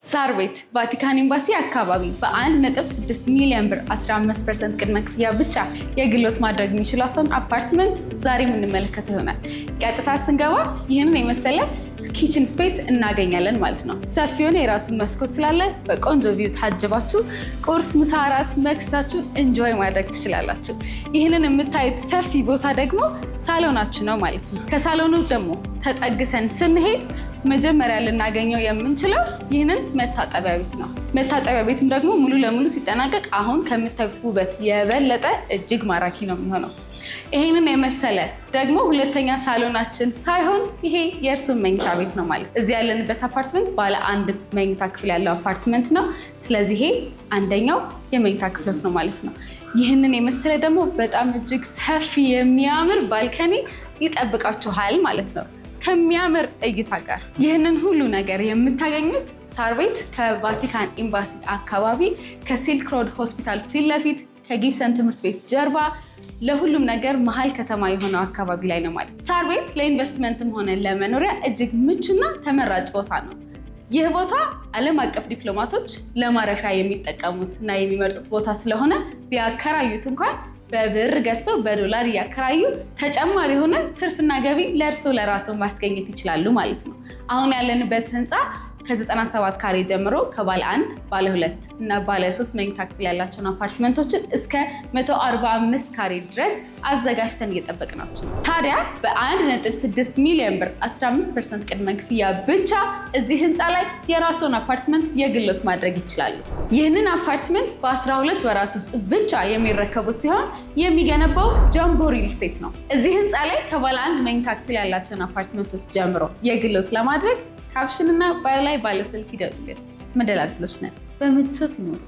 ሳር ቤት ቫቲካን ኤምባሲ አካባቢ በ1.6 ሚሊዮን ብር 15% ቅድመ ክፍያ ብቻ የግሎት ማድረግ የሚችሏትን አፓርትመንት ዛሬ የምንመለከተው ይሆናል። ቀጥታ ስንገባ ይህንን የመሰለ kitchen space እናገኛለን ማለት ነው። ሰፊ የሆነ የራሱን መስኮት ስላለ በቆንጆ view ታጅባችሁ ቁርስ፣ ምሳ፣ እራት መክሰሳችሁን enjoy ማድረግ ትችላላችሁ። ይህንን የምታዩት ሰፊ ቦታ ደግሞ ሳሎናችሁ ነው ማለት ነው። ከሳሎኑ ደግሞ ተጠግተን ስንሄድ መጀመሪያ ልናገኘው የምንችለው ይህንን መታጠቢያ ቤት ነው። መታጠቢያ ቤትም ደግሞ ሙሉ ለሙሉ ሲጠናቀቅ አሁን ከምታዩት ውበት የበለጠ እጅግ ማራኪ ነው የሚሆነው። ይሄንን የመሰለ ደግሞ ሁለተኛ ሳሎናችን ሳይሆን ይሄ የእርሱ መኝታ ቤት ነው ማለት። እዚህ ያለንበት አፓርትመንት ባለ አንድ መኝታ ክፍል ያለው አፓርትመንት ነው። ስለዚህ ይሄ አንደኛው የመኝታ ክፍሎት ነው ማለት ነው። ይህንን የመሰለ ደግሞ በጣም እጅግ ሰፊ የሚያምር balcony ይጠብቃችኋል ማለት ነው ከሚያምር እይታ ጋር። ይህንን ሁሉ ነገር የምታገኙት ሳር ቤት ከቫቲካን ኤምባሲ አካባቢ፣ ከሲልክ ሮድ ሆስፒታል ፊት ለፊት፣ ከጊብሰን ትምህርት ቤት ጀርባ፣ ለሁሉም ነገር መሀል ከተማ የሆነው አካባቢ ላይ ነው ማለት ነው። ሳር ቤት ለኢንቨስትመንትም ሆነ ለመኖሪያ እጅግ ምቹና ተመራጭ ቦታ ነው። ይህ ቦታ ዓለም አቀፍ ዲፕሎማቶች ለማረፊያ የሚጠቀሙት እና የሚመርጡት ቦታ ስለሆነ ቢያከራዩት እንኳን በብር ገዝተው በዶላር እያከራዩ ተጨማሪ የሆነ ትርፍና ገቢ ለእርሶ ለራስዎ ማስገኘት ይችላሉ ማለት ነው። አሁን ያለንበት ህንፃ ከ97 ካሬ ጀምሮ ከባለ አንድ፣ ባለ ሁለት እና ባለ ሶስት መኝታ ክፍል ያላቸውን አፓርትመንቶችን እስከ 145 ካሬ ድረስ አዘጋጅተን እየጠበቅናችሁ ነው። ታዲያ በ1.6 ሚሊዮን ብር 15% ቅድመ ክፍያ ብቻ እዚህ ህንፃ ላይ የራስዎን አፓርትመንት የግሎት ማድረግ ይችላሉ። ይህንን አፓርትመንት በ12 ወራት ውስጥ ብቻ የሚረከቡት ሲሆን የሚገነባው ጃምቦ ሪል ስቴት ነው። እዚህ ህንፃ ላይ ከባለ አንድ መኝታ ክፍል ያላቸውን አፓርትመንቶች ጀምሮ የግሎት ለማድረግ caption እና bio ላይ ባለ ስልክ ይደውሉልን። መደላድሎች ነን። በምቾት ይኖሩ።